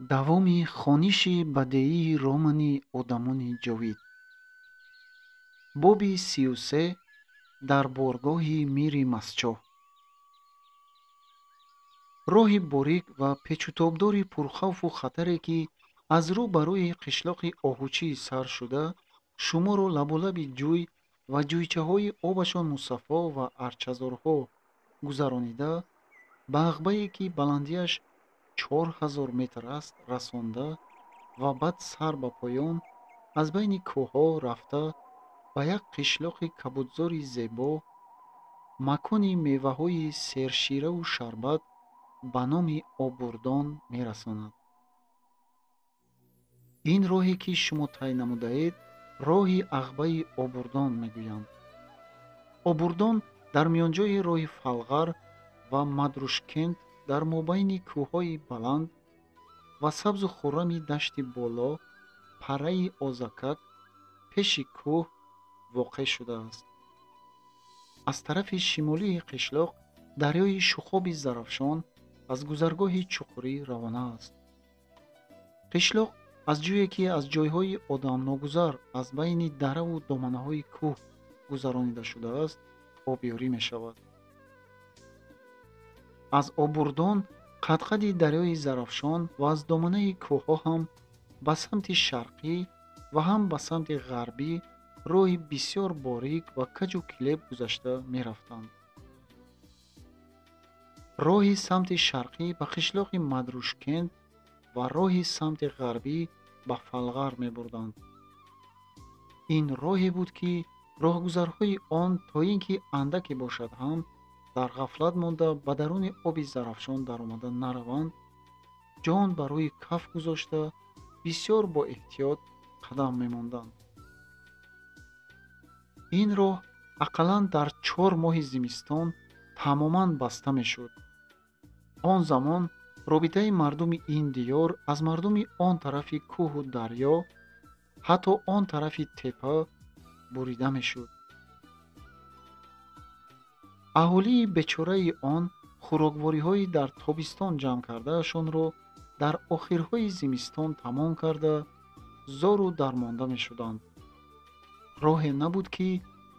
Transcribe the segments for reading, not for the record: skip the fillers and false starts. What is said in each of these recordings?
Давоми хониши бадеии романи «Одамони ҷовид». Боби 33. Дар боргоҳи мири Мастчоҳ. Роҳи борик ва печутобдори пурхавфу хатаре, ки аз рӯ ба рӯи қишлоқи Оҳучӣ сар шуда, шуморо лаболаби ҷӯй ва ҷӯйчаҳои обашон мусаффо ва арчазорҳо гузаронида, ба ағбае, ки баландиаш 4000 метр аст, расонда ва баъд сар ба поён аз байни кӯҳҳо рафта ба як қишлоқи кабудзори зебо, макони меваҳои сершираву шарбат ба номи Обурдон мерасонад. Ин роҳе, ки шумо тай намудаед, роҳи ағбаи Обурдон мегӯянд. Обурдон дар миёнҷои роҳи Фалғар ва Мадрушкент, дар мобайни кӯҳҳои баланд ва сабзу хуррами дашти боло, парраи Озакак, пеши кӯҳ воқеъ шудааст. Аз тарафи шимолии қишлоқ дарёи шухоби Зарафшон аз гузаргоҳи Чуқурӣ равона аст. Қишлоқ аз ҷӯе, ки аз ҷойҳои одамногузар аз байни дараву доманаҳои кӯҳ гузаронида шудааст, обёрӣ мешавад. Аз Обурдон қадқади дарёи Зарафшон ва аз доманаи кӯҳҳо ҳам ба самти шарқӣ ва ҳам ба самти ғарбӣ роҳи бисёр борик ва каҷу килеб гузашта мерафтанд. Роҳи самти шарқӣ ба қишлоқи Мадрушкент ва роҳи самти ғарбӣ ба Фалғар мебурданд. Ин роҳе буд, ки роҳгузарҳои он то ин ки андаке бошад ҳам дар ғафлат монда ба даруни оби Зарафшон даромада нараванд, ҷон ба рӯи каф гузошта бисёр бо эҳтиёт қадам мемонданд. Ин роҳ ақаллан дар 4 моҳи зимистон тамоман баста мешуд. Он замон робитаи мардуми ин диёр аз мардуми он тарафи кӯҳу дарё, ҳатто он тарафи тепа бурида мешуд. Аҳолии бечораи он хӯроквориҳои дар тобистон ҷамъ кардаашонро дар охирҳои зимистон тамом карда, зору дармонда мешуданд. Роҳе набуд, ки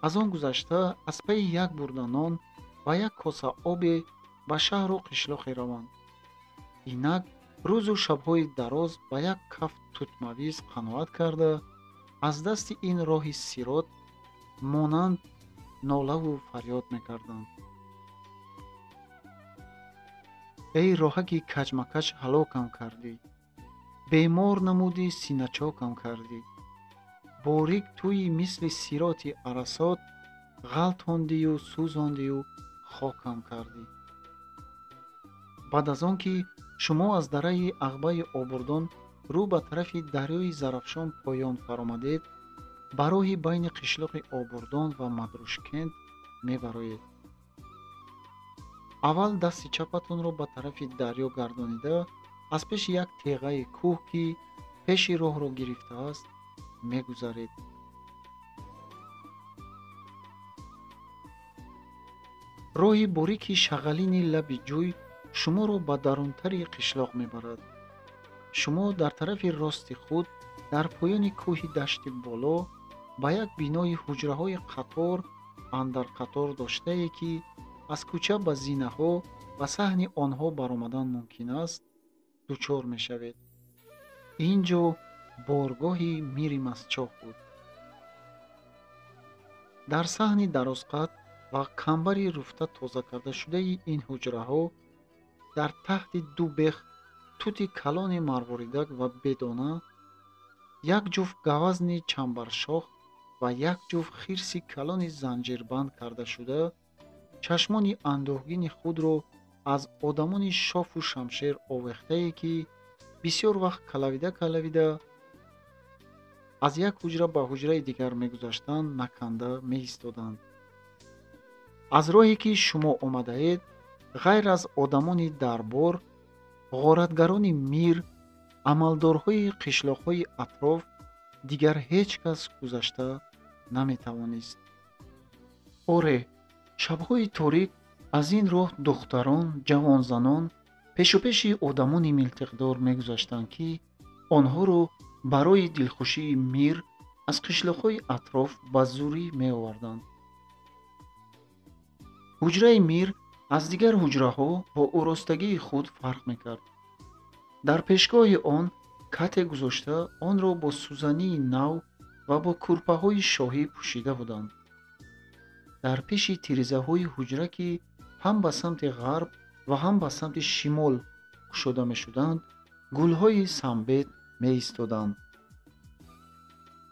аз он гузашта аз пайи як бурда нон ва як коса обе ба шаҳру қишлоқе раванд. Инак рӯзу шабҳои дароз ба як кафт тутмавиз қаноат карда, аз дасти ин роҳи сирот монанд нолаву фарёд мекарданд. Эй роҳаки каҷмакаҷ ҳалокам кардӣ, бемор намудӣ, синачокам кардӣ, борик тӯи мисли сироти арасот ғалтондию сӯзондию хокам кардӣ. Баъд аз он ки шумо аз дараи ағбаи Обурдон рӯ ба тарафи дарёи Зарафшон поён фаромадед, ба роҳи байни қишлоқи Обурдон ва Мадрушкент мебароед. Аввал дасти чапатонро ба тарафи дарё гардонида, аз пеши як теғаи кӯҳ, ки пеши роҳро гирифтааст, мегузаред. Роҳи борики шағалини лаби ҷӯй шуморо ба дарунтари қишлоқ мебарад. Шумо дар тарафи рости худ дар поёни кӯҳи дашти боло ба як бинои ҳуҷраҳои қатор андар қатор доштае, ки аз кӯча ба зинаҳо ва саҳни онҳо баромадан мумкин аст, дучор мешавед. Ин ҷо боргоҳи мири Мастчоҳ буд. Дар саҳни дарозқад ва камбари руфта тоза кардашудаи ин ҳуҷраҳо дар таҳти ду бех тути калони марворидак ва бедона, як ҷуфт гавазни чамбаршох ва як ҷуфт хирси калони занҷирбанд кардашуда чашмони андӯҳгини худро аз одамони шофу шамшер овехтае, ки бисёр вақт калавида калавида аз як ҳуҷра ба ҳуҷраи дигар мегузаштанд, наканда меистоданд. Аз роҳе, ки шумо омадаед, ғайр аз одамони дарбор, ғоратгарони мир, амалдорҳои қишлоқҳои атроф, дигар ҳеҷ кас гузашта наметавонист. Оре, шабҳои торик аз ин роҳ духтарон, ҷавонзанон Пешупеши одамони милтиқдор мегузаштанд, ки онҳоро барои дилхушии мир аз қишлоқҳои атроф ба зурӣ меоварданд. Ҳуҷраи мир аз дигар ҳуҷраҳо бо оростагии худ фарқ мекард. Дар пешгоҳи он кате гузошта, онро бо сӯзании нав ва бо кӯрпаҳои шоҳӣ пӯшида буданд. Дар пеши тирезаҳои ҳуҷра, ки ҳам ба самти ғарб ва ҳам ба самти шимол кушода мешуданд, гулҳои самбед меистоданд.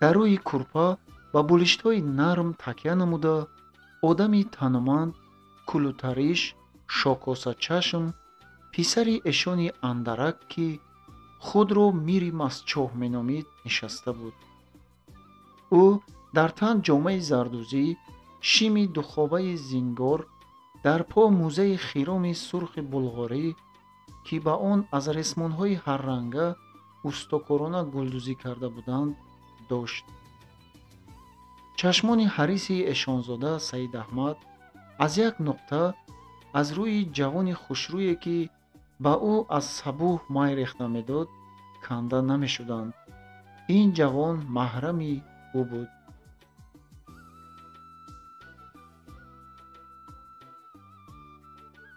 Дар рӯи кӯрпа ба болиштҳои нарм такя намуда, одами тануманд, кулутариш, шокосачашм, писари эшони андарак, ки худро мири мастчоҳ меномид, нишаста буд. Ӯ дар тан ҷомаи зардӯзӣ, шими духобаи зингор, дар по мӯзаи хироми сурхи булғорӣ, ки ба он аз ресмонҳои ҳарранга устокорона гулдӯзӣ карда буданд, дошт. Чашмони ҳариси эшонзода Саидаҳмад аз як нуқта аз рӯи ҷавони хушрӯе, ки ба ӯ аз сабӯҳ май рехта медод, канда намешуданд. Ин ҷавон маҳрами ӯ буд.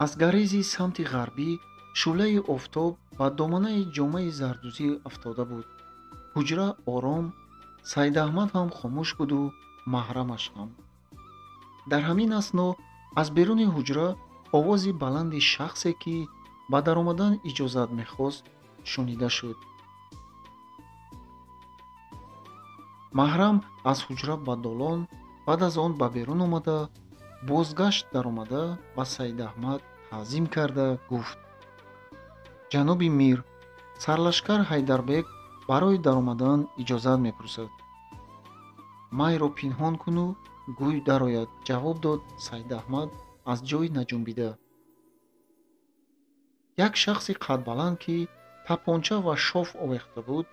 Аз гарези самти ғарбӣ шӯълаи офтоб ба доманаи ҷомаи зардӯзӣ афтода буд. Ҳуҷра ором, Саидаҳмад ҳам хомӯш буду маҳрамаш ҳам. Дар ҳамин асно аз беруни ҳуҷра овози баланди шахсе, ки ба даромадан иҷозат мехост, шунида шуд. Маҳрам аз ҳуҷра ба долон, баъд аз он ба берун омада, бозгашт даромада ба Саидаҳмад таъзим карда гуфт: ҷаноби мир, сарлашкар Ҳайдарбек барои даромадан иҷозат мепурсад. Майро пинҳон куну гӯй дарояд, ҷавоб дод Саидаҳмад аз ҷой наҷунбида. Як шахси қадбаланд, ки тапонча ва шоф овехта буд,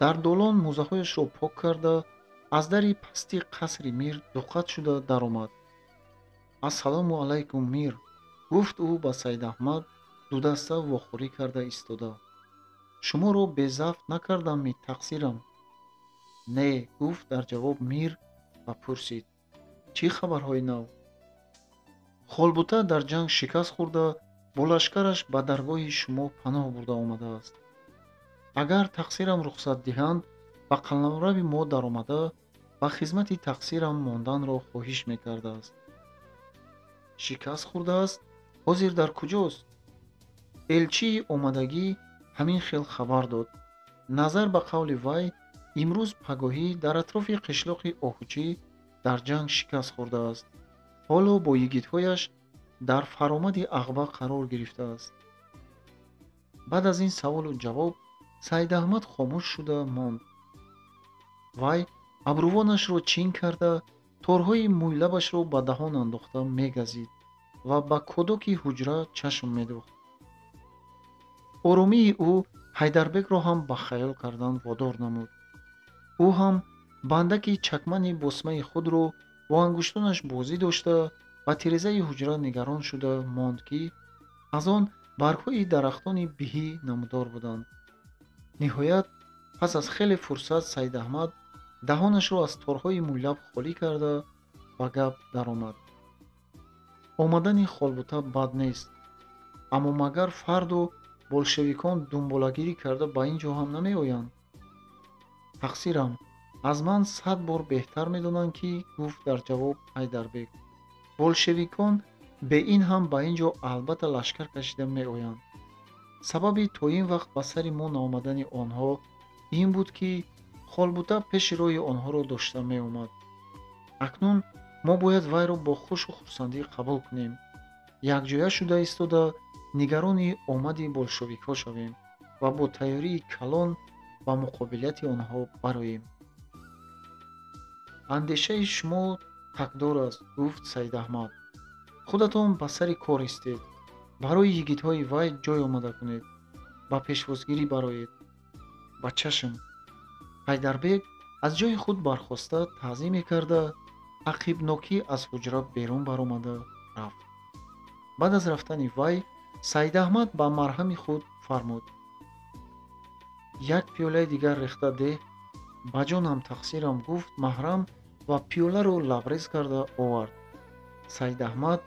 дар долон мӯзаҳояшро пок карда, аз дари пасти қасри мир дуқат шуда даромад. Ассалому алайкум, мир, гуфт ӯ ба Саидаҳмад дудаста вохӯрӣ карда истода. Шуморо безафт накардам-ми, тақсирам? Не, гуфт дар ҷавоб мир ва пурсид: чӣ хабарҳои нав? Холбута дар ҷанг шикаст хӯрда, бо лашкараш ба даргоҳи шумо паноҳ бурда омадааст. Агар тақсирам рухсат диҳанд, ба қаламрави мо даромада, ба хизмати тақсирам монданро хоҳиш мекардааст. Шикаст хӯрдааст? Ҳозир дар куҷост? Элчии омадагӣ ҳамин хел хабар дод. Назар ба қавли вай, имрӯз пагоҳӣ дар атрофи қишлоқи Оҳучӣ дар ҷанг шикаст хӯрдааст. Ҳоло бо йигитҳояш дар фаромади Ағба қарор гирифтааст. Баъд аз ин саволу ҷавоб Саидаҳмад хомӯш шуда монд. Вай абрувонашро чин карда, торҳои мӯйлабашро ба даҳон андохта мегазид ва ба кодоки ҳуҷра чашм медӯхт. Оромии ӯ Ҳайдарбекро ҳам ба хаёл кардан водор намуд. Ӯ ҳам бандаки чакмани босмаи худро бо ангуштонаш бозӣ дошта, ба тирезаи ҳуҷра нигарон шуда монд, ки аз он баргҳои дарахтони биҳӣ намудор буданд. Ниҳоят пас аз хеле фурсат Саидаҳмад даҳонашро аз торҳои мӯйлаб холӣ карда ба гап даромад. Омадани холбута бад нест, аммо магар фарду болшевикон дунболагирӣ карда ба ин ҷо ҳам намеоянд? Тақсирам, аз ман 100 бор беҳтар медонанд, ки гуфт дар ҷавоб Ҳайдарбек. Болшевикон бе ин ҳам ба ин ҷо албатта лашкар кашида меоянд. Сабаби то ин вақт ба сари мо наомадани онҳо ин буд, ки холбута пеши роҳи онҳоро дошта меомад. Акнун мо бояд вайро бо хушу хурсандӣ қабул кунем, якҷоя шуда истода нигарони омади болшевикҳо шавем ва бо тайёрии калон ба муқобилияти онҳо бароем. Андешаи шумо такдор аст, гуфт Саидаҳмад. Худатон ба сари кор истед, барои йигитҳои вай ҷой омода кунед, ба пешвозгирӣ бароед. Ба чашм. Ҳайдарбек аз ҷои худ бархоста таъзим мекарда, ақибнокӣ аз ҳуҷра берун баромада рафт. Баъд аз рафтани вай Саидаҳмад ба марҳами худ фармуд: як пиёлаи дигар рехта деҳ, ба ҷонам тақсирам, гуфт маҳрам ва пиёларо лабрез карда овард. Саидаҳмад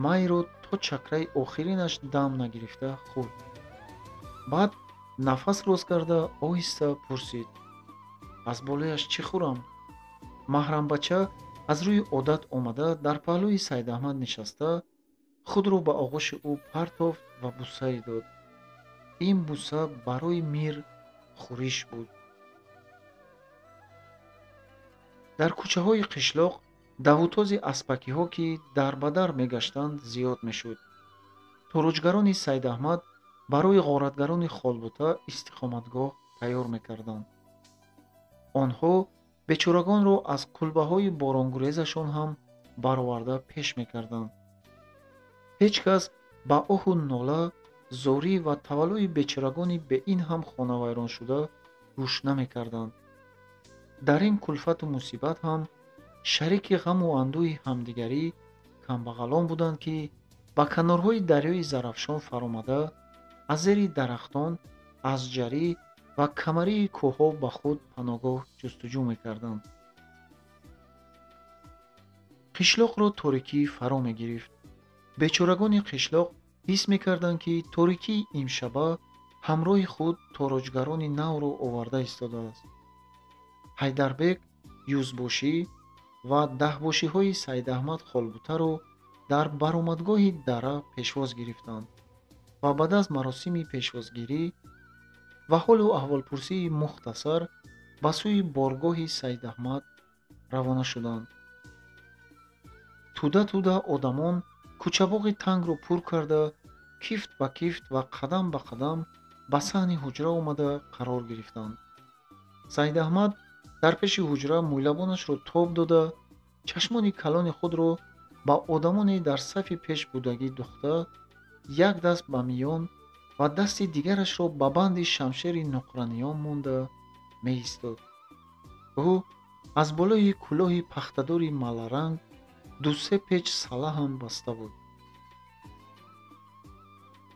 майро то чакраи охиринаш дам нагирифта хӯрд. Баъд нафас рост карда оҳиста пурсид: аз болояш чӣ хӯрам? Маҳрамбача аз рӯи одат омада дар паҳлӯи Саидаҳмад нишаста, худро ба оғӯши ӯ партофт ва бусае дод. Ин буса барои мир хӯриш буд. Дар кӯчаҳои қишлоқ давутози аспакиҳо, ки дар ба дар мегаштанд, зиёд мешуд. Тороҷгарони Саидаҳмад барои ғоратгарони Холбута истиқоматгоҳ тайёр мекарданд. Онҳо бечорагонро аз кулбаҳои боронгурезашон ҳам бароварда пеш мекарданд. Ҳеҷ кас ба оҳу нола, зорӣ ва таваллуи бечорагони бе ин ҳам хонавайроншуда гӯш намекарданд. Дар ин кулфату мусибат ҳам шарики ғаму андӯҳи ҳамдигарӣ камбағалон буданд, ки ба канорҳои дарёи Зарафшон фаромада, аз зери дарахтон, аз ҷарӣ ва камарии кӯҳҳо ба худ паноҳгоҳ ҷустуҷӯ мекарданд. Қишлоқро торикӣ фаро мегирифт. Бечорагони қишлоқ ҳис мекарданд, ки торикии имшаба ҳамроҳи худ тороҷгарони навро оварда истодааст. Ҳайдарбек юзбошӣ ва даҳбошиҳои Саидаҳмад Холбутаро дар баромадгоҳи дара пешвоз гирифтанд ва баъд аз маросими пешвозгирӣ ва ҳолу аҳволпурсии мухтасар ба сӯи боргоҳи Саидаҳмад равона шуданд. Тӯда тӯда одамон кӯчабоғи тангро пур карда, кифт ба кифт ва қадам ба қадам ба саҳни ҳуҷра омада қарор гирифтанд. Саидаҳмад дар пеши ҳуҷра мӯйлабонашро тоб дода, чашмони калони худро ба одамоне дар сафи пеш будагӣ духта, як даст ба миён ва дасти дигарашро ба банди шамшери нуқраниён монда меистод. Ӯ аз болои кӯлоҳи пахтадори маларанг ду-се печ сала ҳам баста буд.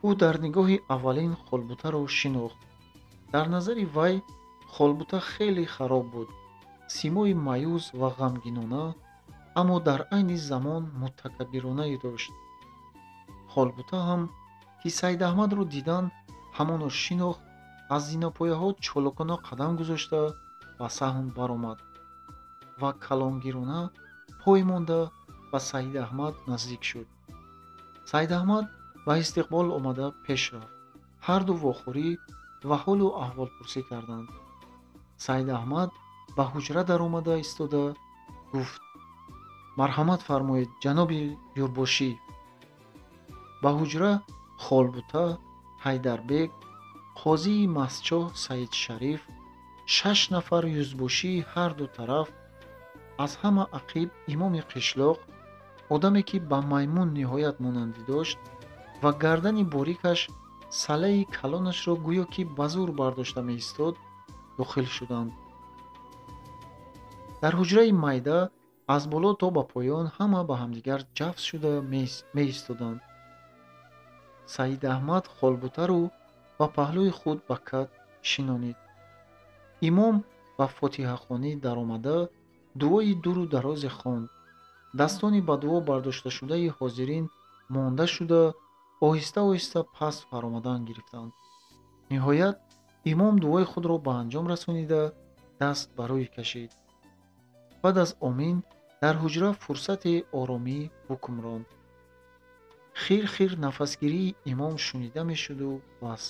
Ӯ дар нигоҳи аввалин Холбутаро шинохт. Дар назари вай Холбута хеле хароб буд, симои маъюс ва ғамгинона, аммо дар айни замон мутакаббиронае дошт. Холбута ҳам, ки Саидаҳмадро дидан ҳамонро шинохт, аз зинапояҳо чолокона қадам гузошта ба саҳн баромад ва калонгирона пой монда ба Саидаҳмад наздик шуд. Саидаҳмад ба истиқбол омада пеш рафт. Ҳарду вохӯрӣ ва ҳолу аҳволпурсӣ карданд. Саидаҳмад ба ҳуҷра даромада истода гуфт: марҳамат фармоед, ҷаноби юрбошӣ. Ба ҳуҷра Холбута, Ҳайдарбек, қозии Мастчоҳ Саидшариф, 6 нафар юзбошии ҳарду тараф, аз ҳама ақиб имоми қишлоқ, одаме ки ба маймун ниҳоят монандӣ дошт ва гардани борикаш салаи калонашро гӯё ки ба зур бардошта меистод, дохил шуданд. Дар ҳуҷраи майда аз боло то ба поён ҳама ба ҳамдигар ҷафс шуда меистоданд. Саидаҳмад Холбутаро ба паҳлӯи худ ба кат шинонид. Имом ба фотиҳахонӣ даромада дуои дуру дарозе хонд. Дастони ба дуо бардошташудаи ҳозирин монда шуда, оҳиста оҳиста паст фаромадан гирифтанд. Ниҳоят имом дуои худро ба анҷом расонида даст ба рӯй кашид. Баъд аз омин дар ҳуҷра фурсати оромӣ ҳукм ронд. Хир-хир нафасгирии имом шунида мешуду бас.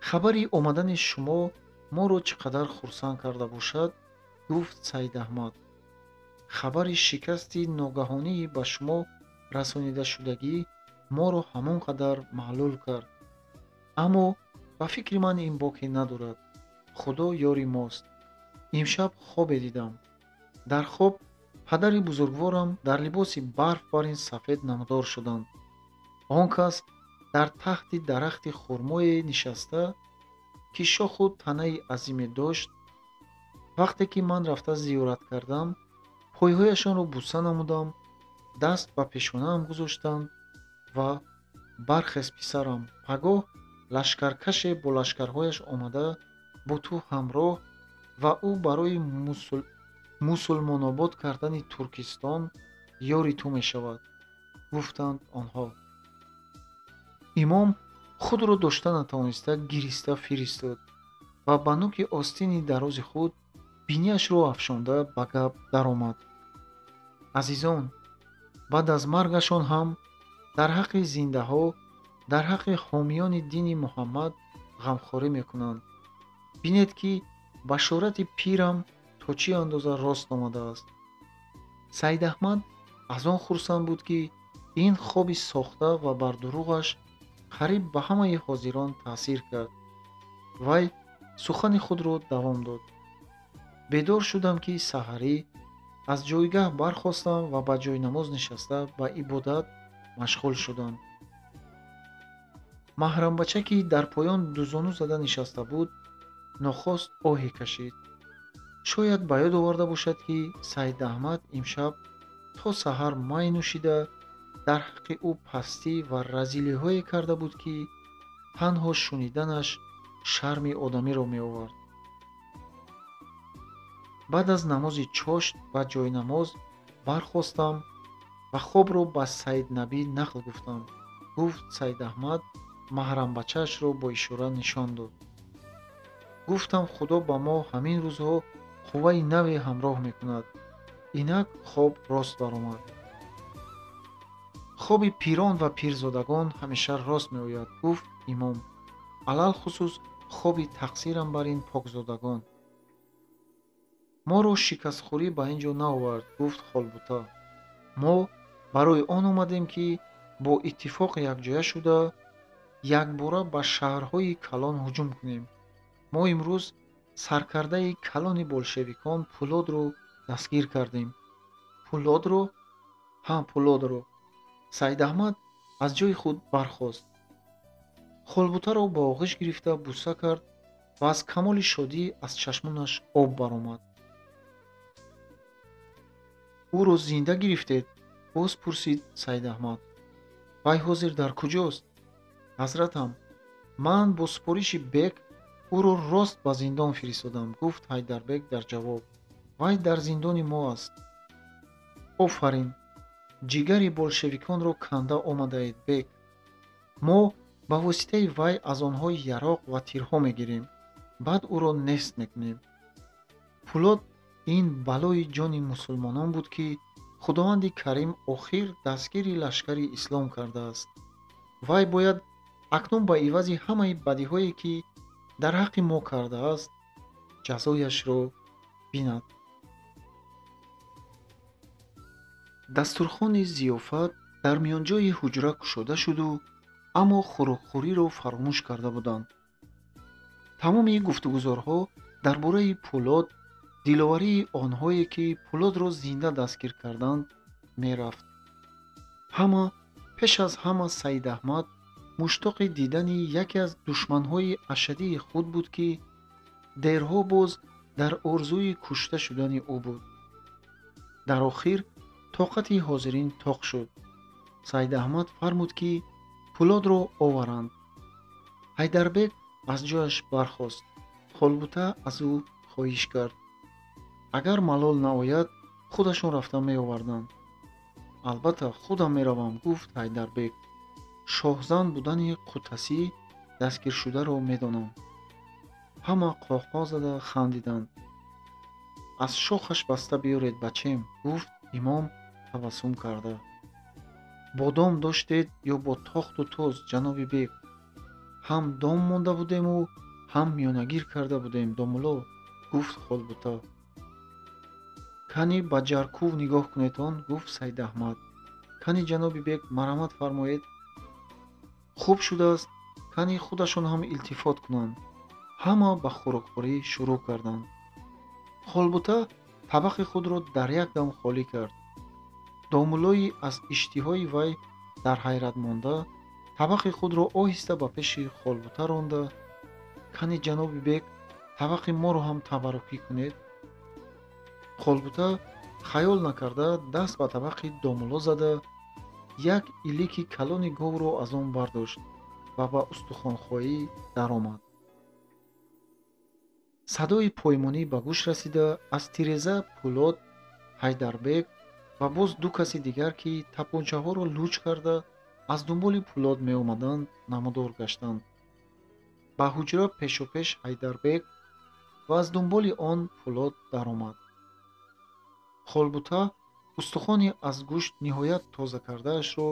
Хабари омадани шумо моро чӣ қадар хурсанд карда бошад, гуфт Саидаҳмад. Хабари шикасти ногаҳонии ба шумо расонидашудагӣ моро ҳамон қадар маълул кард. Аммо ба фикри ман ин боке надорад. Худо ёри мост. Имшаб хобе дидам. Дар хоб падари бузургворам дар либоси барф бар ин сафед намудор шуданд. Он кас дар таҳти дарахти хурмое нишаста, ки шоху танаи азиме дошт. Вақте ки ман рафта зиёрат кардам, пойҳояшонро буса намудам, даст ба пешонаам гузоштанд ва Бархез, писарам, пагоҳ лашкаркаше бо лашкарҳояш омада бо ту ҳамроҳ ва ӯ барои мусулмонобод кардани Туркистон ёри ту мешавад, гуфтанд онҳо. Имом худро дошта натавониста гириста фиристод ва ба нуки остини дарози худ бинияшро афшонда ба гап даромад. Азизон, баъд аз маргашон ҳам дар ҳаққи зиндаҳо, дар ҳаққи ҳомиёни дини Муҳаммад ғамхорӣ мекунанд. Бинед, ки башорати пирам то чӣ андоза рост омадааст. Саидаҳмад аз он хурсанд буд, ки ин хоби сохта ва бардурӯғаш қариб ба ҳамаи ҳозирон таъсир кард. Вай сухани худро давом дод. Бедор шудам, ки саҳарӣ аз ҷойгаҳ бархостам ва ба ҷойнамоз нишаста ба ибодат машғул шудам. Маҳрамбача, ки дар поён дузону зада нишаста буд, нохост оҳе кашид. Шояд ба ёд оварда бошад, ки Саидаҳмад имшаб то саҳар май нӯшида дар ҳаққи ӯ пастӣ ва разилиҳое карда буд, ки танҳо шуниданаш шарми одамиро меовард. Баъд аз намози чошт ва ҷойнамоз бархостам ва хобро ба Саиднабӣ нақл гуфтам, гуфт Саидаҳмад маҳрамбачаашро бо ишора нишон дод. Гуфтам, Худо ба мо ҳамин рӯзҳо қувваи наве ҳамроҳ мекунад. Инак хоб рост баромад. Хоби пирон ва пирзодагон ҳамеша рост меояд, гуфт имом. Алалхусус хоби тақсирам бар ин покзодагон. Моро шикастхӯрӣ ба ин ҷо наовард, гуфт Холбута. Мо барои он омадем, ки бо иттифоқ якҷоя шуда якбора ба шаҳрҳои калон ҳуҷум кунем. Мо имрӯз саркардаи калони болшевикон Пулодро дастгир кардем. Пулодро? Ҳа, Пулодро. Саидаҳмад аз ҷои худ бархост. Холбутаро ба оғиш гирифта буса кард ва аз камоли шодӣ аз чашмонаш об баромад. Ӯро зинда гирифтед? Боз пурсид Саидаҳмад. Вай ҳозир дар куҷост? Ҳазратам, ман бо супориши бек ӯро рост ба зиндон фиристодам, гуфт Ҳайдарбек дар ҷавоб. Вай дар зиндони мо аст. Офарин, ҷигари болшевиконро канда омадаед, бек. Мо ба воситаи вай аз онҳо яроқ ва тирҳо мегирем, баъд ӯро нест мекунем. Пулод ин балои ҷони мусулмонон буд, ки Худованди Карим охир дастгири лашкари ислом кардааст. Вай бояд акнун ба ивази ҳамаи бадиҳое, ки дар ҳаққи мо кардааст, ҷазояшро бинад. Дастурхони зиёфат дар миёнҷои ҳуҷра кушода шуду, аммо хӯрокхӯриро фаромӯш карда буданд. Тамоми гуфтугузорҳо дар бораи Пулод, диловарии онҳое, ки Пулодро зинда дастгир карданд, мерафт. Ҳама, пеш аз ҳама Саидаҳмад, муштоқи дидани яке аз душманҳои ашаддии худ буд, ки дерҳо боз дар орзуи кушта шудани ӯ буд. Дар охир тоқати ҳозирин тоқ шуд. Саидаҳмад фармуд, ки Пулодро оваранд. Ҳайдарбек аз ҷояш бархост. Холбута аз ӯ хоҳиш кард, агар малол наояд, худашон рафта меоварданд. Албатта, худам меравам, гуфт Ҳайдарбек. Шоҳзан будани Қутасӣ дастгиршударо медонам. Ҳама қоҳқоҳ зада хандиданд. Аз шохаш баста биёред, бачем, гуфт имом табассум карда. Бо дом доштед ё бо тохту тоз, ҷаноби бек? Ҳам дом монда будему ҳам миёнагир карда будем, домулло, гуфт Холбута. Кани ба ҷаркув нигоҳ кунедон, гуфт Саидаҳмад. Кани ҷаноби бек марҳамат фармоед. Хуб шудааст, кани худашон ҳам илтифот кунанд. Ҳама ба хӯрокхӯрӣ шурӯъ карданд. Холбута табақи худро дар як дам холӣ кард. Домуллои аз иштиҳои вай дар ҳайрат монда, табақи худро оҳиста ба пеши Холбута ронда, кани ҷаноби бек табақи моро ҳам табаррукӣ кунед. Холбута хаёл накарда даст ба табақи домулло зада, Як илики калони говро аз он бардошт ва ба устухонхоҳӣ даромад. Садои поймонӣ ба гӯш расида, аз тиреза Пулод, Ҳайдарбек ва боз ду каси дигар, ки тапончаҳоро луч карда аз дунболи Пулод меомаданд, намудор гаштанд. Ба ҳуҷра пешопеш Ҳайдарбек ва аз дунболи он Пулод даромад. Холбута устухони аз гӯшт ниҳоят тоза кардаашро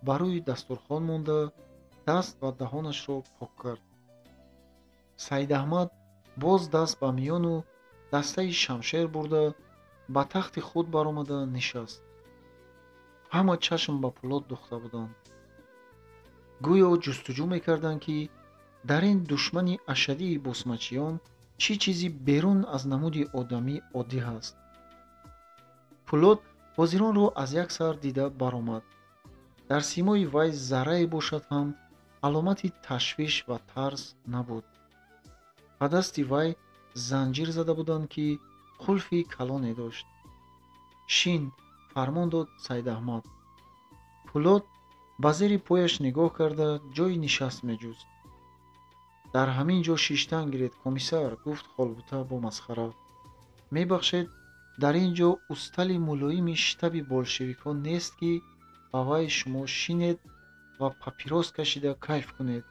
ба рӯи дастурхон монда, даст ва даҳонашро пок кард. Саидаҳмад боз даст ба миёну дастаи шамшер бурда, ба тахти худ баромада нишаст. Ҳама чашм ба Пулод духта буданд. Гӯё ҷустуҷӯ мекарданд, ки дар ин душмани ашадии босмачиён чӣ чизи берун аз намуди одамӣ оддӣ ҳаст. Пулод ҳозиронро аз як сар дида баромад. Дар симои вай заррае бошад ҳам аломати ташвиш ва тарс набуд. Ба дасти вай занҷир зада буданд, ки қулфи калоне дошт. Шин, фармон дод Саидаҳмад. Пулод ба зери пояш нигоҳ карда ҷойи нишаст меҷуст. Дар ҳамин ҷо шиштан гиред, комиссар, гуфт Холбута бо масхара. Мебахшед, дар ин ҷо устали мулоими штаби болшевикҳо нест, ки ба вай шумо шинед ва папирос кашида кайф кунед.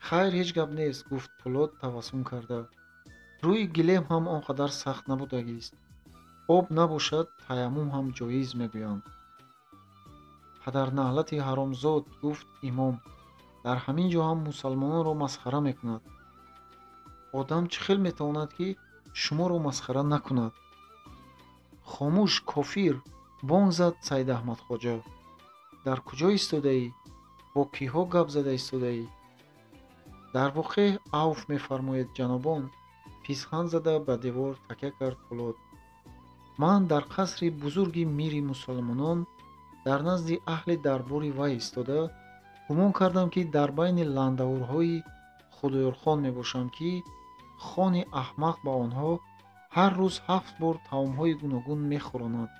Хайр, ҳеҷ гап нест, гуфт Пулод табассум карда. Рӯи гилем ҳам он қадар сахт набудагист. Об набошад, таяммум ҳам ҷоиз мегӯянд. Падарнаълати ҳаромзод, гуфт имом, дар ҳамин ҷо ҳам мусалмононро масхара мекунад. Одам чӣ хел метавонад, ки шуморо масхара накунад? Хомӯш, кофир, бонг зад Саидаҳмадхоҷа. Дар куҷо истодаӣ? Бо киҳо гап зада истодаӣ? Дар воқеъ авф мефармоед, ҷанобон, писханд зада ба девор такя кард Пулод. Ман дар қасри бузурги мири мусалмонон дар назди аҳли дарбори вай истода гумон кардам, ки дар байни ландаурҳои Худоёрхон мебошам, ки хони аҳмақ ба онҳо ҳар рӯз 7 бор таомҳои гуногун мехӯронад,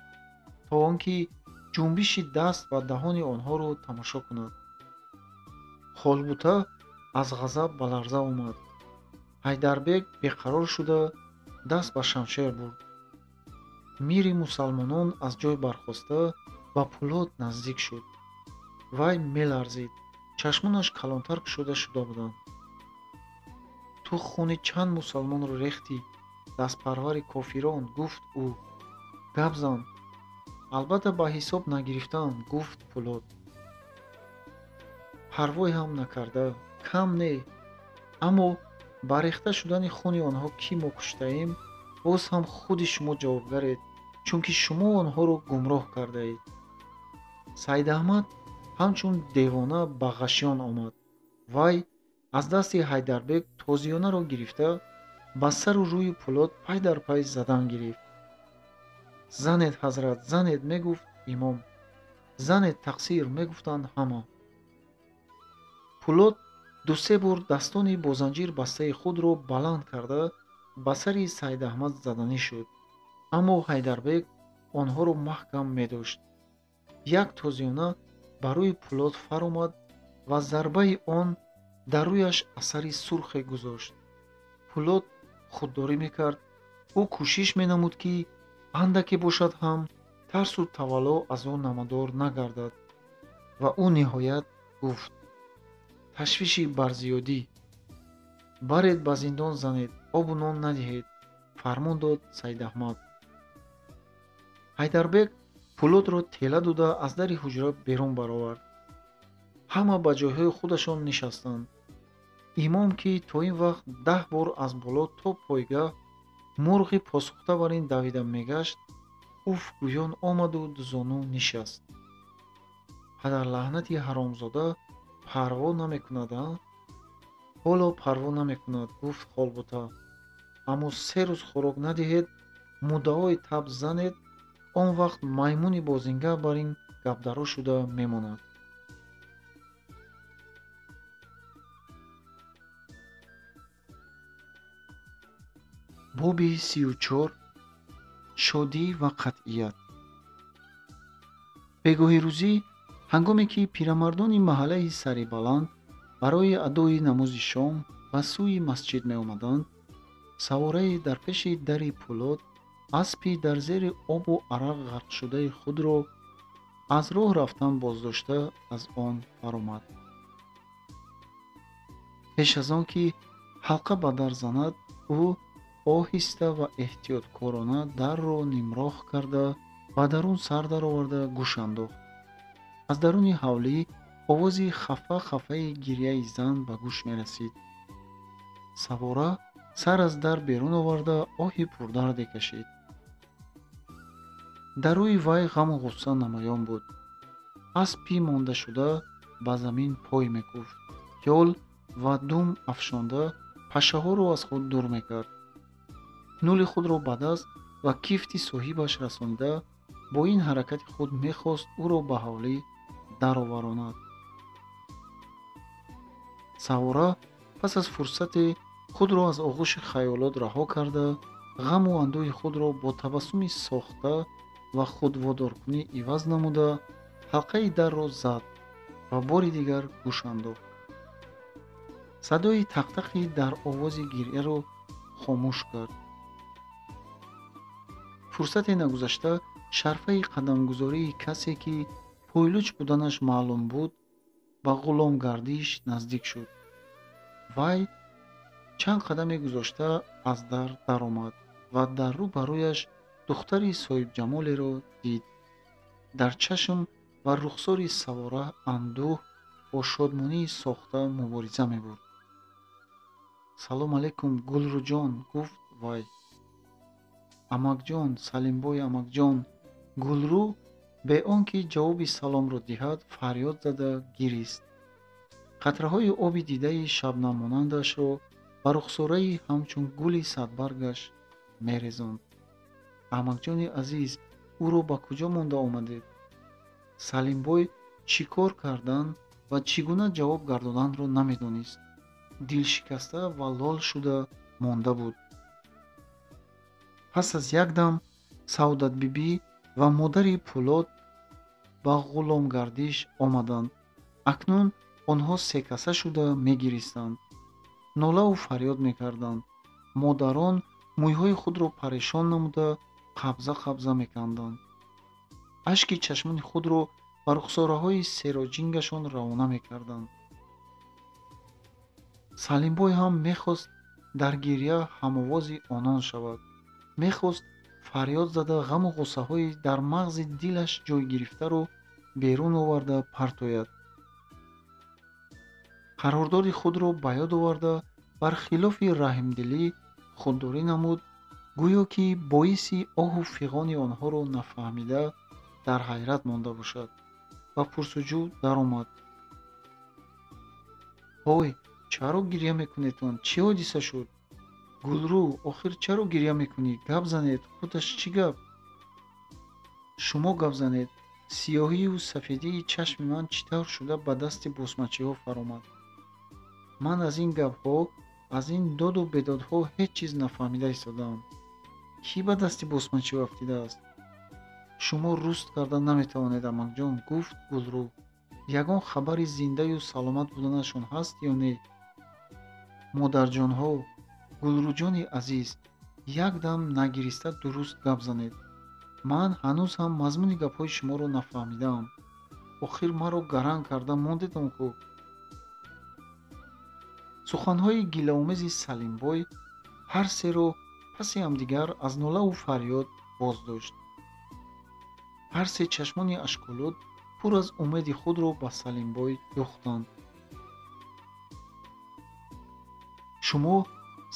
то он ки ҷунбиши даст ва даҳони онҳоро тамошо кунад. Холбута аз ғазаб ба ларза омад. Ҳайдарбек беқарор шуда даст ба шамшер бурд. Мири мусалмонон аз ҷой бархоста ба Пулод наздик шуд. Вай меларзид, чашмонаш калонтар кушода шуда буданд. Ту хуни чанд мусалмонро рехтӣ, дастпарвари кофирон, гуфт ӯ. Гап зан. Албатта ба ҳисоб нагирифтам, гуфт Пулод. Парвой ҳам накарда, кам не, аммо ба рехта шудани хуни онҳо ки мо куштаем, боз ҳам худи шумо ҷавобгаред, чунки шумо онҳоро гумроҳ кардаед. Саидаҳмад ҳамчун девона ба ғашён омад. Вай аз дасти Ҳайдарбек тозиёнаро гирифта ба сару рӯи Пулод пай дар пай задан гирифт. Занед, ҳазрат, занед, мегуфт имом. Занед, тақсир, мегуфтанд ҳама. Пулод ду-се бор дастони бо занҷир бастаи худро баланд карда ба сари Саидаҳмад заданӣ шуд, аммо Ҳайдарбек онҳоро маҳкам медошт. Як тозиёна ба рӯи Пулод фаромад ва зарбаи он дар рӯяш асари сурхе гузошт. Пулод худдорӣ мекард. Ӯ кӯшиш менамуд, ки андаке бошад ҳам тарсу тавалло аз ӯ намудор нагардад ва ӯ ниҳоят гуфт: ташвиши барзиёдӣ. Баред ба зиндон занед, обу нон надиҳед, фармон дод Саидаҳмад. Ҳайдарбек Пулодро тела дода аз дари ҳуҷра берун баровард. Ҳама ба ҷойҳои худашон нишастанд. Имом, ки то ин вақт 10 бор аз боло то пойгаҳ мурғи посухта бар ин давида мегашт, уф гӯён омаду дузону нишаст. Падарлаънати ҳаромзода парво намекунад, а? Ҳоло парво намекунад, гуфт Холбута. Аммо 3 рӯз хӯрок надиҳед, муддаои таб занед, он вақт маймуни бозингар бар ин гапдаро шуда мемонад. Боби 34. Шодӣ ва қатъият. Бегоҳи рӯзӣ, ҳангоме ки пирамардони маҳаллаи Сарибаланд барои адои намози шом ба сӯи масҷид меомаданд, саворае дар пеши дари Пӯлод аспи дар зери обу арақ ғарқшудаи худро аз роҳ рафтан боздошта аз он баромад. Пеш аз он ки ҳалқа ба дар занад, ӯ оҳиста ва эҳтиёткорона дарро нимроҳ карда ба дарун сар дароварда гӯш андохт. Аз даруни ҳавлӣ овози хафа-хафаи гирьяи зан ба гӯш мерасид. Савора сар аз дар берун оварда оҳи пурдарде кашид. Дар рӯи вай ғаму ғусса намоён буд. Аспи мондашуда ба замин пой мекуфт, ёл ва дум афшонда пашшаҳоро аз худ дур мекард. Нули худро ба даст ва кифти соҳибаш расонида бо ин ҳаракати худ мехост ӯро ба ҳавлӣ дароваронад. Савора пас аз фурсате худро аз оғӯши хаёлот раҳо карда, ғаму андӯҳи худро бо табассуми сохта ва худводоркунӣ иваз намуда, ҳалқаи дарро зад ва бори дигар гӯш андохт. Садои тақтақи дар овози гирьяро хомӯш кард. Фурсате нагузашта шарфаи қадамгузории касе, ки пойлуч буданаш маълум буд, ба ғуломгардиш наздик шуд. Вай чанд қадаме гузошта аз дар даромад ва дар рӯ ба рӯяш духтари соҳибҷамолеро дид. Дар чашм ва рухсори савора андӯҳ бо шодмонии сохта мубориза мебурд. Салом алейкум, Гулрӯҷон, гуфт вай. Амакҷон, Салимбой амакҷон. Гулрӯ бе он ки ҷавоби саломро диҳад, фарёд зада гирист. Қатраҳои оби дидаи шабнаммонандашро ба рухсораи ҳамчун гули садбаргаш мерезонд. Амакҷони азиз, ӯро ба куҷо монда омадед? Салимбой чӣ кор кардан ва чӣ гуна ҷавоб гардонданро намедонист. Дилшикаста ва лол шуда монда буд. Пас аз як дам Саодатбибӣ ва модари Пӯлод ба ғуломгардиш омаданд. Акнун онҳо секаса шуда мегиристанд, нолаву фарёд мекарданд. Модарон мӯйҳои худро парешон намуда қабза қабза меканданд. Ашки чашмони худро ба рухсораҳои сероҷингашон равона мекарданд. Салимбой ҳам мехост дар гирья ҳамовози онон шавад. Мехост фарёд зада ғаму ғуссаҳои дар мағзи дилаш ҷой гирифтаро берун оварда партояд. Қарордоди худро ба ёд оварда бар хилофи раҳмдилӣ худдорӣ намуд, гӯё ки боиси оҳу фиғони онҳоро нафаҳмида дар ҳайрат монда бошад. Ба пурсуҷӯ даромад. Ҳой, чаро гирья мекунедтон? Чӣ ҳодиса шуд? Гулрӯ, охир чаро гирья мекунӣ? Гап занед, худаш чӣ гап? Шумо гап занед. Сиёҳию сафедии чашми ман чӣ тавр шуда ба дасти босмачиҳо фаромад? Ман аз ин гапҳо, аз ин доду бедодҳо ҳеҷ чиз нафаҳмида истодаам. Кӣ ба дасти босмачиҳо афтидааст? Шумо руст карда наметавонед, амакҷон, гуфт Гулрӯ. Ягон хабари зиндаю саломат буданашон ҳаст ё не? Модарҷонҳо, Гулрӯҷони азиз, як дам нагириста дуруст гап занед. Ман ҳанӯз ҳам мазмуни гапҳои шуморо нафаҳмидаам. Охир маро гаранг карда мондедон ку? Суханҳои гилаомези Салимбой ҳар серо паси ҳамдигар аз нолаву фарёд боздошт. Ҳар се чашмони ашколуд пур аз умеди худро ба Салимбой духтанд. Шумо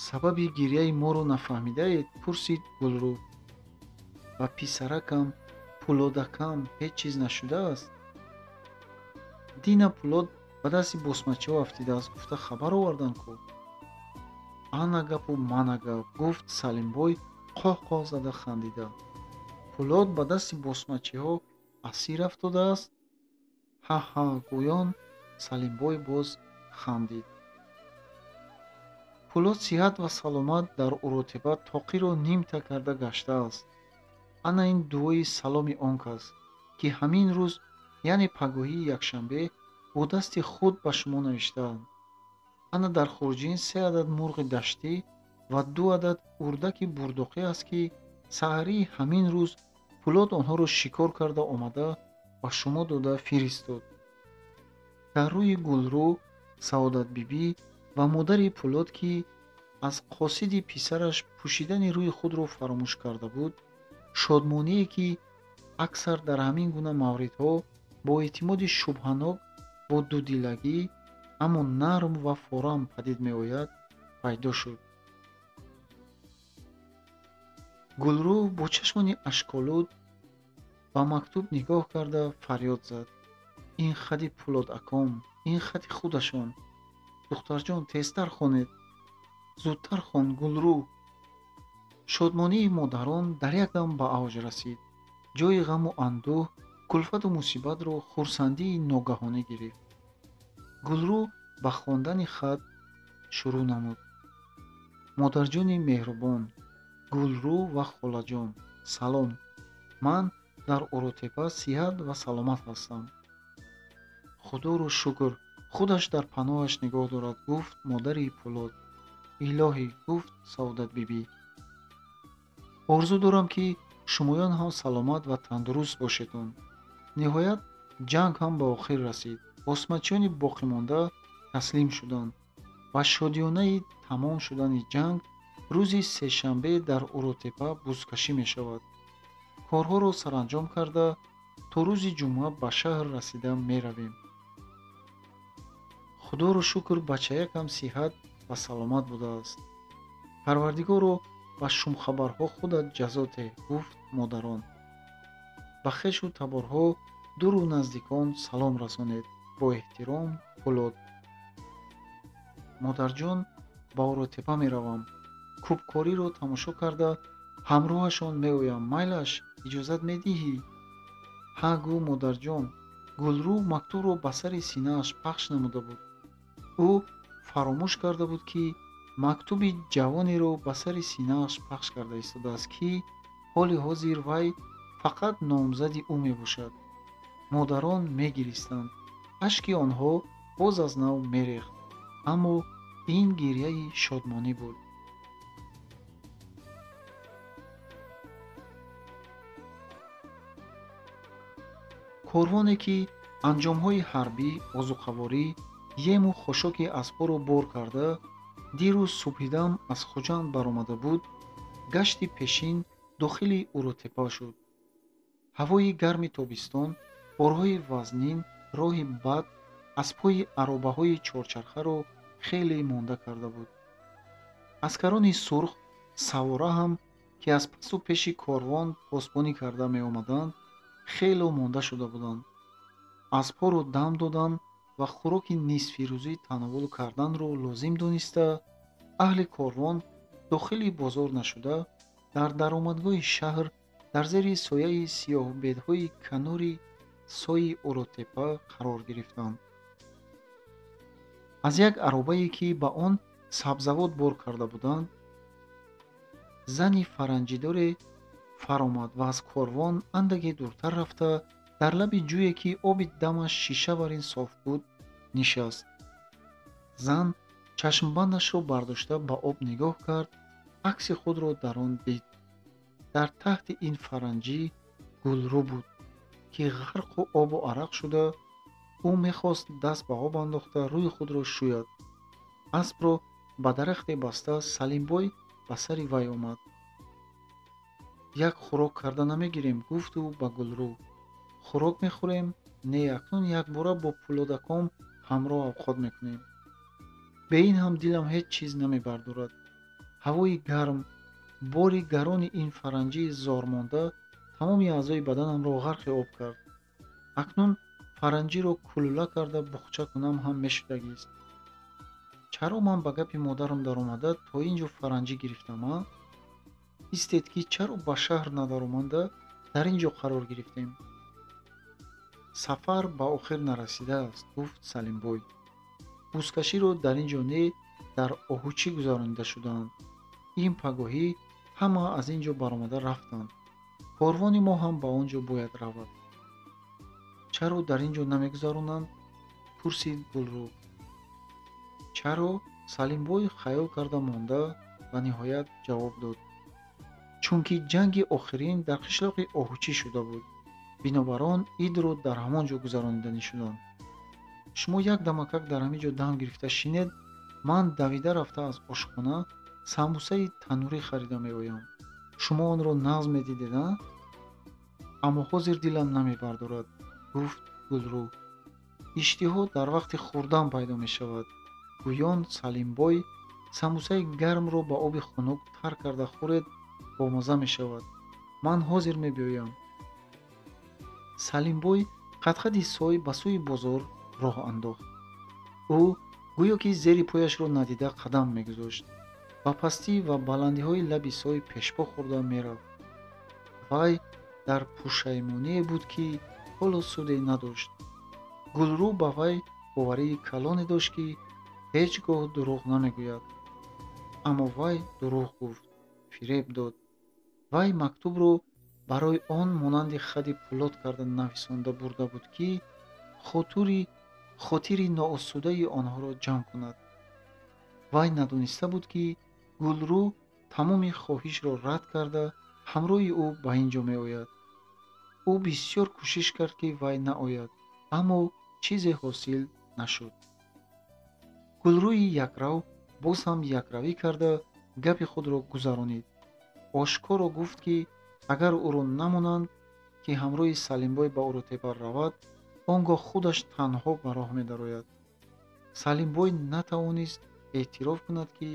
сабаби гирьяи моро нафаҳмидаед? Пурсид Гулрӯ. Ба писаракам, Пӯлодакам ҳеҷ чиз нашудааст? Дина Пӯлод ба дасти босмачиҳо афтидааст, гуфта хабар оварданд ку? Ана гапу мана гап, гуфт Салимбой қоҳ-қоҳ зада хандида. Пӯлод ба дасти босмачиҳо асир афтодааст? Ҳа-ҳа, гӯён Салимбой боз хандид. Пӯлод сиҳат ва саломат дар Уротепа тоқиро нимта карда гаштааст. Ана ин дуои саломи он кас. ки ҳамин рӯз, яъне пагоҳии якшанбе, бо дасти худ ба шумо навиштаам. Ана дар хурҷин 3 адад мурғи даштӣ ва 2 адад урдаки бурдоқӣ аст, ки саҳарии ҳамин рӯз Пулод онҳоро шикор карда омада ба шумо дода фиристод. Дар рӯи Гулрӯ, Саодатбибӣ ва модари Пулод, ки аз қосиди писараш пӯшидани рӯи худро фаромӯш карда буд, шодмоние, ки аксар дар ҳамин гуна мавридҳо бо эътимоди шубҳанок, бо дудилагӣ, аммо нарм ва форам падид меояд, пайдо шуд. Гулрӯ бо чашмони ашколуд ба мактуб нигоҳ карда фарёд зад: ин хати Пулод аком, ин хати худашон. Духтарҷон, тезтар хонед, зудтар хон, Гулрӯ. Шодмонии модарон дар як дам ба авҷ расид. Ҷои ғаму андӯҳ, кулфату мусибатро хурсандии ногаҳонӣ гирифт. Гулрӯ ба хондани хат шурӯъ намуд. Модарҷони меҳрубон, Гулрӯ ва холаҷон, салом. Ман дар Оротепа сиҳат ва саломат ҳастам. Худоро шукр, худаш дар паноҳаш нигоҳ дорад, гуфт модари Пулод. Илоҳӣ, гуфт Саодатбибӣ. Орзу дорам, ки шумоён ҳам саломат ва тандуруст бошедон. Ниҳоят ҷанг ҳам ба охир расид. Босмачиёни боқимонда таслим шуданд ва шодиёнаи тамом шудани ҷанг рӯзи сешанбе дар Уротепа бузкашӣ мешавад. Корҳоро саранҷом карда то рӯзи ҷумъа ба шаҳр расида меравем. Худоро шукр, бачаякам сиҳат ва саломат будааст. Парвардигоро, ба шумхабарҳо худат ҷазо деҳ, гуфт модарон. Ба хешу таборҳо, дуру наздикон салом расонед. Бо эҳтиром, Пулод. Модарҷон, ба Оротепа меравам. Кӯбкориро тамошо карда ҳамроҳашон меоям. Майлаш, иҷозат медиҳӣ? Ҳа, гӯ, модарҷон. Гулрӯ мактубро ба сари синааш пахш намуда буд. Ӯ фаромӯш карда буд, ки мактуби ҷавонеро ба сари синааш пахш карда истодааст, ки ҳоли ҳозир вай фақат номзади ӯ мебошад. Модарон мегиристанд. Ашки онҳо боз аз нав мерехт, аммо ин гирьяи шодмонӣ буд. Корвоне, ки анҷомҳои ҳарбӣ, озуқаворӣ, ему хошоки аспҳоро бор карда, дирӯз субҳидам аз Хуҷанд баромада буд, гашти пешин дохили Уротепа шуд. Ҳавои гарми тобистон, борҳои вазнин, роҳи бад аспҳои аробаҳои чорчархаро хеле монда карда буд. Аскарони сурх савора ҳам, ки аз пасу пеши корвон посбонӣ карда меомаданд, хело монда шуда буданд. Аспҳоро дам доданд ва хӯроки нисфирӯзӣ тановул карданро лозим дониста, аҳли корвон дохили бозор нашуда, дар даромадгоҳи шаҳр дар зери сояи сиёҳбедҳои канори сои Уротепа қарор гирифтанд. Аз як аробае, ки ба он сабзавот бор карда буданд, зани фаранҷидоре фаромад ва аз корвон андаке дуртар рафта, дар лаби ҷӯе, ки оби дамаш шишаварин соф буд, нишаст. Зан чашмбандашро бардошта ба об нигоҳ кард, акси худро дар он дид. Дар таҳти ин фаранҷӣ Гулрӯ буд, ки ғарқу обу арақ шуда, ӯ мехост даст ба об андохта рӯи худро шӯяд. Аспро ба дарахте баста, Салимбой ба сари вай омад. Як хӯрок карда намегирем, гуфт ӯ ба Гулрӯ. Хӯрок мехӯрем? Не, акнун якбора бо Пулодаком ҳамроҳ авқот мекунем. Бе ин ҳам дилам ҳеҷ чиз намебардорад. Ҳавои гарм, бори гарони ин фаранҷии зормонда тамоми аъзои баданамро ғарқи об кард. Акнун фаранҷиро кулула карда буғча кунам ҳам мешудагист. Чаро ман ба гапи модарам даромада то ин ҷо фаранҷӣ гирифтам, а? Истед, ки чаро ба шаҳр надаромада дар ин ҷо қарор гирифтем? Сафар ба охир нарасидааст, гуфт Салимбой. Бузкаширо дар ин ҷо не, дар Оҳучӣ гузаронида шудаанд. Ин пагоҳӣ ҳама аз ин ҷо баромада рафтанд. Корвони мо ҳам ба он ҷо бояд равад. Чаро дар ин ҷо намегузаронанд? Пурсид Гулрӯ. Чаро? Салимбой хаёл карда монда ва ниҳоят ҷавоб дод. Чунки ҷанги охирин дар қишлоқи Оҳучӣ шуда буд. Бинобар он идро дар ҳамон ҷо гузарониданӣ шуданд. Шумо як дамакак дар ҳамин ҷо дам гирифта шинед, ман давида рафта аз ошхона самбусаи танӯрӣ харида меоям. Шумо онро нағз медидед, а? Аммо ҳозир дилам намебардорад, гуфт Гулрӯ. Иштиҳо дар вақти хӯрдан пайдо мешавад. Гӯён Салимбой самбусаи гармро ба оби хунук тар карда хӯред, бомазза мешавад. Ман ҳозир мебиёям. Салимбой қадқади сой ба сӯи бозор роҳ андохт. Ӯ гӯё ки зери пояшро надида қадам мегузошт. Ба пастӣ ва баландиҳои лаби сой пешпо хӯрда мерафт. Вай дар пушаймоние буд, ки ҳоло суде надошт. Гулрӯ ба вай боварии калоне дошт, ки ҳеҷ гоҳ дурӯғ намегӯяд. Аммо вай дурӯғ гуфт, фиреб дод. Вай мактубро барои он монанди хади пулод карда нависонда бурда буд, ки хотири ноосудаи онҳоро ҷамъ кунад. Вай надониста буд, ки Гулрӯ тамоми хоҳишро рад карда ҳамроҳи ӯ ба ин ҷо меояд. Ӯ бисёр кӯшиш кард, ки вай наояд, аммо чизе ҳосил нашуд. Гулрӯи якрав боз ҳам якравӣ карда гапи худро гузаронид. Ошкоро гуфт, ки агар ӯро намонанд, ки ҳамроҳи Салимбой ба Уротепа равад, он гоҳ худаш танҳо ба роҳ медарояд. Салимбой натавонист эътироф кунад, ки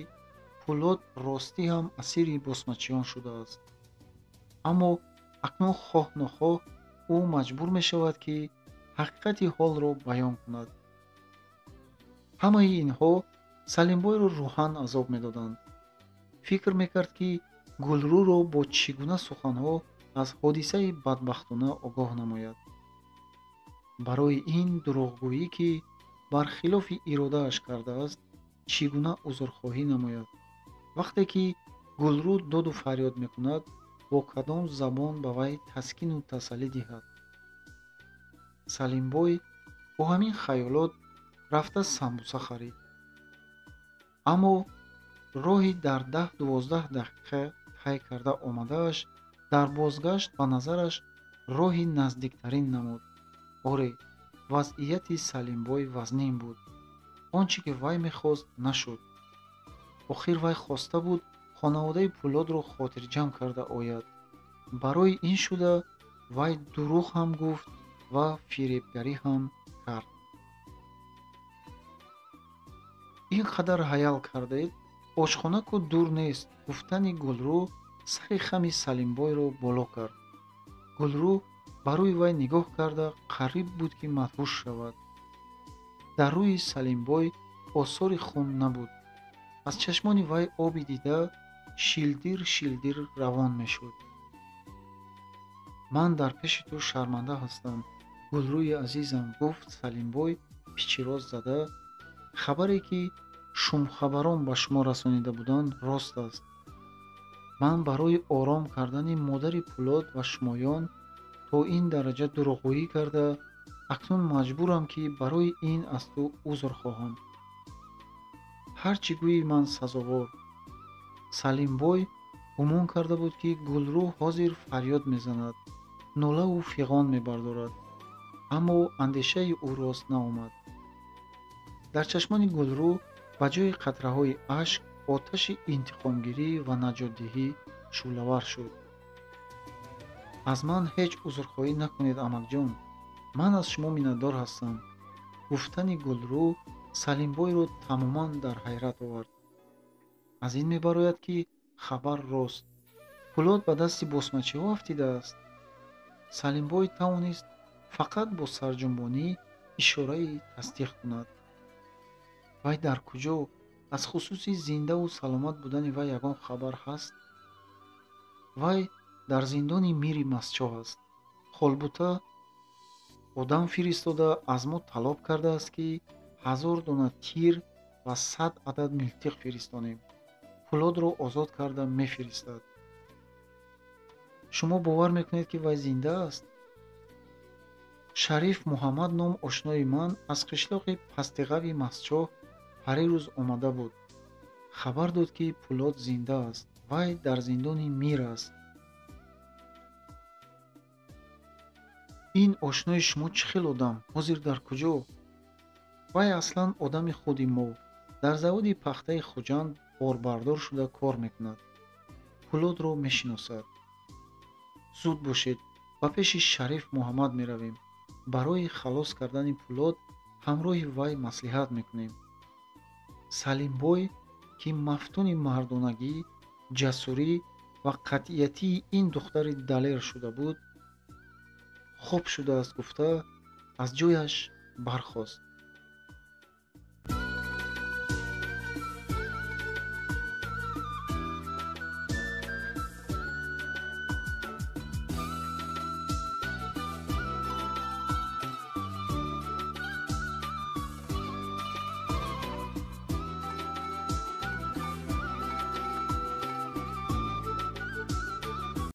Пулод ростӣ ҳам асири босмачиён шудааст. Аммо акнун хоҳ нохоҳ ӯ маҷбур мешавад, ки ҳақиқати ҳолро баён кунад. Ҳамаи инҳо Салимбойро рӯҳан азоб медоданд. Фикр мекард, ки Гулрӯро бо чӣ гуна суханҳо аз ҳодисаи бадбахтона огоҳ намояд. Барои ин дурӯғгӯӣ, ки бар хилофи иродааш кардааст, чӣ гуна узрхоҳӣ намояд. Вақте ки Гулрӯ доду фарёд мекунад, бо кадом забон ба вай таскину тасаллӣ диҳад? Салимбой бо ҳамин хаёлот рафта самбуса харид. Аммо роҳи дар 10-12 дақиқа тай карда омадааш дар бозгашт ба назараш роҳи наздиктарин намуд. Оре, вазъияти Салимбой вазнин буд. Он чӣ ки вай мехост, нашуд. Охир вай хоста буд хонаводаи Пулодро хотирҷамъ карда ояд. Барои ин шуда вай дурӯғ ҳам гуфт ва фиребгарӣ ҳам кард. Ин қадар ҳаял кардед, ошхона ку дур нест, гуфтани Гулрӯ сари хами Салимбойро боло кард. Гулрӯ ба рӯи вай нигоҳ карда қариб буд, ки мадҳуш шавад. Дар рӯи Салимбой осори хун набуд. Аз чашмони вай оби дида шилдир шилдир равон мешуд. Ман дар пеши ту шарманда ҳастам, Гулрӯи азизам, гуфт Салимбой пичироз зада. Хабаре, ки шумхабарон ба шумо расонида буданд, рост аст. Ман барои ором кардани модари Пулод ва шумоён то ин дараҷа дурӯғгӯӣ карда, акнун маҷбурам, ки барои ин аз ту узр хоҳам. Ҳар чӣ гӯӣ ман сазовор. Салимбой гумон карда буд, ки Гулрӯ ҳозир фарёд мезанад, нолаву фиғон мебардорад, аммо андешаи ӯ рост наомад. Дар чашмони Гулрӯ ба ҷои қатраҳои ашк оташи интиқомгирӣ ва наҷотдиҳӣ шӯълавар шуд. Аз ман ҳеҷ узрхоҳӣ накунед, амакҷон. Ман аз шумо миннатдор ҳастам. Гуфтани Гулрӯ Салимбойро тамоман дар ҳайрат овард. Аз ин мебарояд, ки хабар рост. Пулод ба дасти босмачиҳо афтидааст. Салимбой тавонист фақат бо сарҷунбонӣ ишораи тасдиқ кунад. Вай дар куҷо? Аз хусуси зиндаву саломат будани вай ягон хабар ҳаст? Вай дар зиндони мири Мастчоҳ аст. Холбута одам фиристода аз мо талаб кардааст, ки 1000 дона тир ва 100 адад милтиқ фиристонем. Пулодро озод карда мефиристад. Шумо бовар мекунед, ки вай зинда аст? Шариф Муҳаммад ном ошнои ман аз қишлоқи Пастиғави Мастчоҳ парирӯз омада буд. Хабар дод, ки Пулод зинда аст. Вай дар зиндони мир аст. Ин ошнои шумо чӣ хел одам? Ҳозир дар куҷо? Вай аслан одами худи мо. Дар заводи пахтаи Хуҷанд борбардор шуда кор мекунад. Пулодро мешиносад. Зуд бошед, ба пеши Шариф Муҳаммад меравем. Барои халос кардани Пулод ҳамроҳи вай маслиҳат мекунем. Салимбой, ки мафтуни мардонагӣ, ҷасурӣ ва қатъиятии ин духтари далер шуда буд, хоб шудааст гуфта, аз ҷояш бархост.